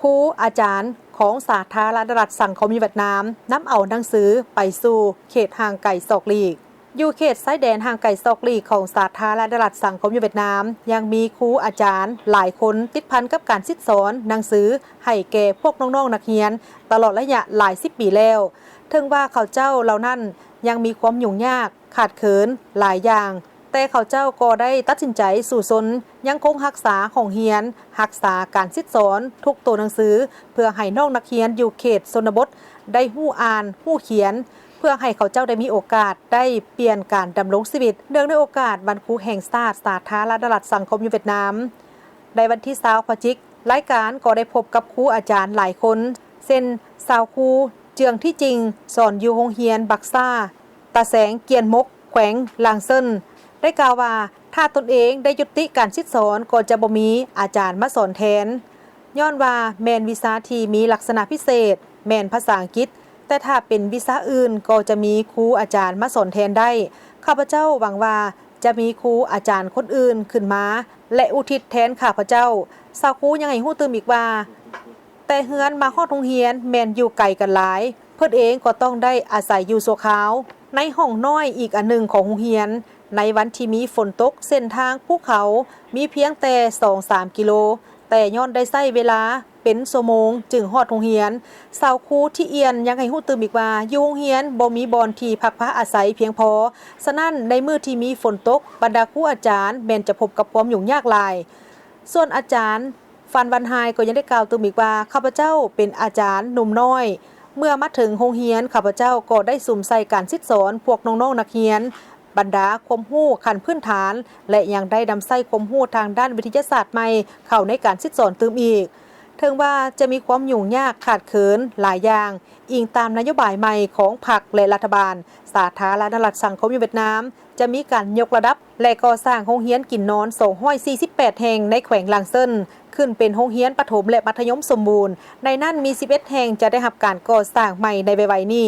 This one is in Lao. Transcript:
ຄູອາຈານຂອງສາທາລະນະລັດສັງຄົມນິຍົມຫວຽດນາມ ນຳເອົາໜັງສືໄປສູ່ເຂດຫ່າງໄກສອກຫຼີກ. ຢູ່ເຂດຊາຍແດນຫ່າງໄກສອກຫຼີກຂອງສາທາລະນະລັດສັງຄົມນິຍົມຫວຽດນາມ ຍັງມີຄູອາຈານຫຼາຍຄົນຕິດພັນກັບການສິດສອນໜັງສືໃຫ້ແກ່ພວກນ້ອງໆນັກຮຽນ ຕະຫຼອດໄລຍະຫຼາຍສິບປີແລ້ວ. ເຖິງວ່າເຂົາເຈົ້າເຫຼົ່ານັ້ນຍັງມີຄວາມຫຍຸ້ງຍາກ ຂາດເຂີນຫຼາຍຢ່າງ, ແຕ່ເຂົາເຈົ້າກໍໄດ້ຕັດສິນໃຈສູ້ຊົນ ຍັງຄົງຮັກສາຫ້ອງຮຽນ, ຮັກສາການສິດສອນທຸກໂຕໜັງສື ເພື່ອໃຫ້ນ້ອງນັກຮຽນຢູ່ເຂດຊົນນະບົດໄດ້ຮູ້ອ່ານ, ຮູ້ຂຽນ, ເພື່ອໃຫ້ເຂົາເຈົ້າໄດ້ມີໂອກາດໄດ້ປ່ຽນການດຳລົງຊີວິດ. ເນື່ອງໃນໂອກາດວັນຄູແຫ່ງຊາດສາທາລະນະລັດສັງຄົມນິຍົມຫວຽດນາມ ໃນວັນທີຊາວພະຈິກ, ລາຍການກໍໄດ້ພົບກັບຄູອາຈານຫຼາຍຄົນ ເຊັ່ນ ຊາວຄູ ເຈືອງ ທີຈິງ ສອນຢູ່ໂຮງຮຽນບັກຊາ ຕາແສງ ກຽນມົກ ແຂວງລາງເຊີນ ໄດ້ກ່າວວ່າ ຖ້າຕົນເອງໄດ້ຍຸຕິການສິດສອນ ກໍຈະບໍ່ມີອາຈານມາສອນແທນ ຍ້ອນວ່າແມ່ນວິຊາທີ່ມີລັກສະນະພິເສດ, ແມ່ນພາສາອັງກິດ, ແຕ່ຖ້າເປັນວິຊາອື່ນກໍຈະມີຄູອາຈານມາສອນແທນໄດ້. ຂ້າພະເຈົ້າຫວັງວ່າຈະມີຄູອາຈານຄົນອື່ນຂຶ້ນມາ ແລະ ອຸທິດແທນຂ້າພະເຈົ້າ. ຊາວຄູຍັງໃຫ້ຮູ້ຕື່ມອີກວ່າ ແຕ່ເຮືອນມາຮອດໂຮງຮຽນແມ່ນຢູ່ໄກກັນຫຼາຍ, ເພິ່ນເອງກໍຕ້ອງໄດ້ອາໄສຢູ່ຊົ່ວຄາວ ໃນຫ້ອງນ້ອຍອີກອັນໜຶ່ງຂອງໂຮງຮຽນ. ໃນວັນທີ່ມີຝົນຕົກ ເສັ້ນທາງພູເຂົາມີພຽງແຕ່ສອງສາມກິໂລ, ແຕ່ຍ້ອນໄດ້ໃຊ້ເວລາເປັນຊົ່ວໂມງຈຶ່ງຮອດໂຮງຮຽນ. ຊາວຄູ ທີອຽນ ຍັງໃຫ້ຮູ້ຕື່ມອີກວ່າ ຢູ່ໂຮງຮຽນບໍ່ມີບ່ອນທີ່ພັກພາອາໄສພຽງພໍ, ສະນັ້ນໃນມື້ທີ່ມີຝົນຕົກ ບັນດາຄູອາຈານແມ່ນຈະພົບກັບຄວາມຫຍຸ້ງຍາກຫຼາຍ. ສ່ວນອາຈານ ຟັນວັນຮາຍ ກໍຍັງໄດ້ກ່າວຕື່ມອີກວ່າ ຂ້າພະເຈົ້າເປັນອາຈານໜຸ່ມນ້ອຍ, ເມື່ອມາເຖິງໂຮງຮຽນ ຂ້າພະເຈົ້າກໍໄດ້ສຸມໃສ່ການສິດສອນພວກນ້ອງໆນັກຮຽນ, ບັນດາຄວາມຮູ້ຂັ້ນພື້ນຖານ ແລະ ຍັງໄດ້ນຳໃຊ້ຄວາມຮູ້ທາງດ້ານວິທະຍາສາດໃໝ່ເຂົ້າໃນການສິດສອນຕື່ມອີກ. ເຖິງວ່າຈະມີຄວາມຫຍຸ້ງຍາກຂາດເຂີນຫຼາຍຢ່າງ, ອີງຕາມນະໂຍບາຍໃໝ່ຂອງພັກ ແລະ ລັດຖະບານ, ສາທາລະນະລັດສັງຄົມນິຍົມຫວຽດນາມ ຈະມີການຍົກລະດັບ ແລະ ກໍ່ສ້າງໂຮງຮຽນກິນນອນສອງຮ້ອຍສີ່ສິບແປດແຫ່ງໃນແຂວງລາງເຊີນ ຂຶ້ນເປັນໂຮງຮຽນປະຖົມ ແລະ ມັດທະຍົມສົມບູນ. ໃນນັ້ນມີສິບເອັດແຫ່ງຈະໄດ້ຮັບການກໍ່ສ້າງໃໝ່ໃນໄວໆນີ້.